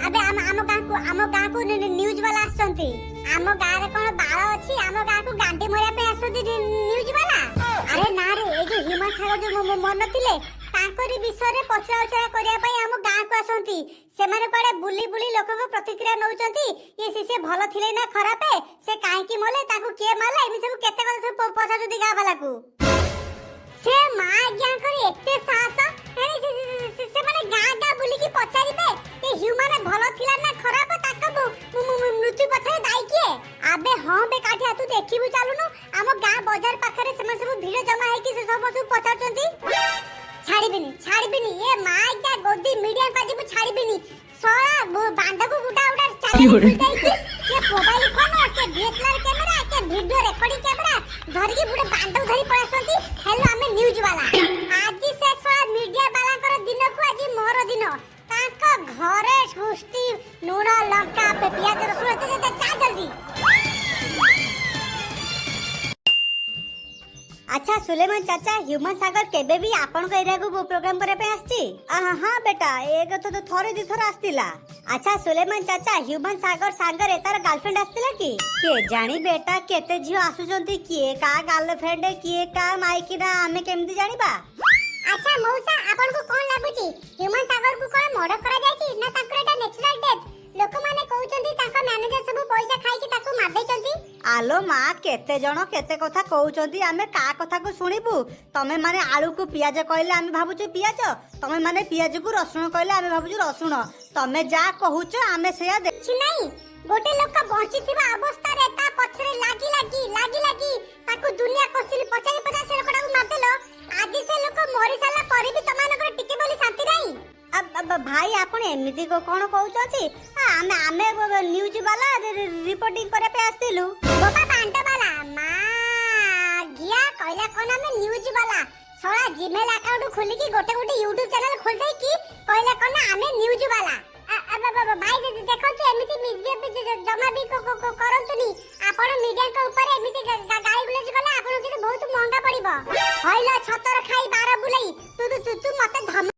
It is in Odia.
ଆବେ, ଆମ ଗାଁକୁ ନ୍ୟୁଜ ବାଲା ଆସିଛନ୍ତି। ଆମ ଗାଁରେ କଣ ବାଳ ଅଛି? ଆମ ଗାଁକୁ ଗାଣ୍ଡି ମରିବା ପାଇଁ ଆସୁଛନ୍ତି ନ୍ୟୁଜ ବାଲା? ଆରେ ନା ରେ, ଏଇ ଯୋଉ ହ୍ୟୁମାନ ସାଗର ଯୋଉ ମରିନଥିଲେ, ତାଙ୍କରି ବିଷୟରେ ପଚରା ଉଚରା କରିବା ପାଇଁ ଆମ ଗାଁକୁ ଆସନ୍ତି। ସେମାନେ କୁଆଡେ ବୁଲି ବୁଲି ଲୋକଙ୍କ ପ୍ରତିକ୍ରିୟା ନଉଛନ୍ତି। ଇଏ ସେ ସେ ଭଲ ଥିଲେ ନା ଖରାପ, ସେ କାହିଁକି ମଲେ, ତାଙ୍କୁ କିଏ ମାରିଲା, ଏମିତି ସବୁ କେତେ କଥା ସବୁ ପଚାରୁଛନ୍ତି ଗାଁ ବାଲାକୁ। ସେ ମା ଆଜ୍ଞାଙ୍କର ଏତେ ସାହସ, ସେମାନେ ଗାଁ ଗାଁ ବୁଲିକି ପଚାରିବେ ଏ ହ୍ୟୁମାନ ଭଲ ଥିଲା ନା ଖରାପ, ତାଙ୍କ ମୃତ୍ୟୁ ପଛରେ ଦାୟୀ କିଏ? ଆବେ ହଁ ବେ କାଠିଆ, ତୁ ଦେଖିବୁ ଚାଲୁନୁ। ଆମ ଗାଁ ବଜାର ପାଖରେ ସେମାନେ ସବୁ ଭିଡ ଜମା ହେଇକି ସେ ସବୁ ସବୁ ପଚାରୁଛନ୍ତି। ଛାଡ଼ିବିନି, ଛାଡ଼ିବିନି, ଏ ମା ଆଜ୍ଞା ଗୋଦି ମିଡିଆଙ୍କୁ ଆଜି ମୁଁ ଛାଡ଼ିବିନି। ଶଳା ବାଣ୍ଡକୁ ଗୁଟା ଗୁଟା ଚ୍ୟାନେଲ ଖୋଲି ଦେଇକି, କିଏ ମୋବାଇଲ ଫୋନ, କିଏ ଡିଏସଏଲଆର କ୍ୟାମେରା, କିଏ ଭିଡିଓ ରେକର୍ଡିଂ କ୍ୟାମେରା ଧରିକି ଗୋଟେ ବାଣ୍ଡକୁ ଧରି ପଳେଇ ଆସନ୍ତି, ହେଲୋ ଆମେ ନ୍ୟୁଜ ବାଲା। ଆଜି ସେ ଶଳା ମିଡିଆ ବାଲାଙ୍କର ଦିନକୁ ଆଜି ମୋର ଦିନ। ତାଙ୍କ ଘରେ ସୃଷ୍ଟି ଲୁଣ ଲଙ୍କା ପିଆଜ ରସୁଣ ଏତେ ଏତେ, ଚା ଜଲ୍ଦି। ଆଚ୍ଛା ସୁଲେମାନ ଚାଚା, ହ୍ୟୁମାନ ସାଗର କେବେ ବି ଆପଣଙ୍କ ଏରିଆକୁ ପ୍ରୋଗ୍ରାମ କରିବା ପାଇଁ ଆସିଛି? ହଁ ବେଟା, ଏ କଥା ତ ଥରେ ଦିଥର ଆସିଥିଲା। ଆଚ୍ଛା ସୁଲେମାନ ଚାଚା, ହ୍ୟୁମାନ ସାଗର ସାଙ୍ଗରେ ତାର ଗାର୍ଲଫ୍ରେଣ୍ଡ ଆସିଥିଲା କି? କିଏ ଜାଣି ବେଟା, କେତେ ଝିଅ ଆସୁଛନ୍ତି, କିଏ କାହା ଗାର୍ଲଫ୍ରେଣ୍ଡ, କିଏ କାହା ମାଇକିନା, ଆମେ କେମିତି ଜାଣିବା? ଆଚ୍ଛା ମଉସା, ଆପଣଙ୍କୁ କଣ ଲାଗୁଛି, ହ୍ୟୁମାନ ସାଗରକୁ କଣ ମର୍ଡର କରାଯାଇଛି ନା ତାଙ୍କର ଏଟା ନ୍ୟାଚୁରାଲ ଡେଥ୍? ଲୋକମାନେ କହୁଛନ୍ତି ତାଙ୍କ ମ୍ୟାନେଜର ସବୁ ପଇସା ଖାଇକି ତାକୁ ମାରିଦେଇଛନ୍ତି। ଆଲୋ ମା, କେତେ ଜଣ କେତେ କଥା କହୁଛନ୍ତି, ଆମେ କାହା କଥାକୁ ଶୁଣିବୁ? ତମେ ମାନେ ଆଳୁକୁ ପିଆଜ କହିଲେ ଆମେ ଭାବୁଛୁ ପିଆଜ, ତମେ ମାନେ ପିଆଜକୁ ରସୁଣ କହିଲେ ଆମେ ଭାବୁଛୁ ରସୁଣ। ତମେ ଯାହା କହୁଛ ଆମେ ସେଇଆ କିଛି ନାହିଁ। ଗୋଟେ ଲୋକ ବଞ୍ଚିଥିବା ଅବସ୍ଥାରେ ତା ପଛରେ ଲାଗି ଲାଗି ଲାଗି ଲାଗି ତାକୁ ଦୁନିଆ କୋଶ୍ଚିନ୍ ପଚାରି ପଚାରି ସେ ଲୋକଟାକୁ ମାରିଦେଲ। ଆଜି ସେ ଲୋକ ମରି ସାରିଲା ପରେ ବି ତମାନଙ୍କର ଟିକେ ବୋଲି ଶାନ୍ତି ନାହିଁ। ଭାଇ, ଆପଣ ଏମିତି କଣ କହୁଛନ୍ତି? ଆମେ ନ୍ୟୁଜ ବାଲା ରିପୋର୍ଟିଂ କରିବା ପାଇଁ ଆସିଥିଲୁ। ବୋପା ବାଣ୍ଡ ବାଲା ମା ଘିଆ, କହିଲା କଣ ଆମେ ନ୍ୟୁଜ ବାଲା। ଶଳା ଜିମେଲ ଆକାଉଣ୍ଟ ଖୋଲିକି ଗୋଟେ ଗୋଟେ ୟୁଟ୍ୟୁବ ଚ୍ୟାନେଲ ଖୋଲି ଦେଇକି କହିଲା କଣ ନା ଆମେ ନ୍ୟୁଜ ବାଲା। ଭାଇ, ଦେଖନ୍ତୁ, ଏମିତି ମିସବିହେଭ ଜମା ବି କରନ୍ତୁନି। ଆପଣ ମିଡିଆଙ୍କ ଉପରେ ଏମିତି ଗାଳି ଗୁଲଜ କଲେ ଆପଣଙ୍କୁ କିନ୍ତୁ ବହୁତ ମହଙ୍ଗା ପଡିବ। ହଇଲ ଛତର ଖାଇ ବାର ବୁଲେଇ, ତୁ ତୁ ତୁ ତୁ ମତେ ଧମକ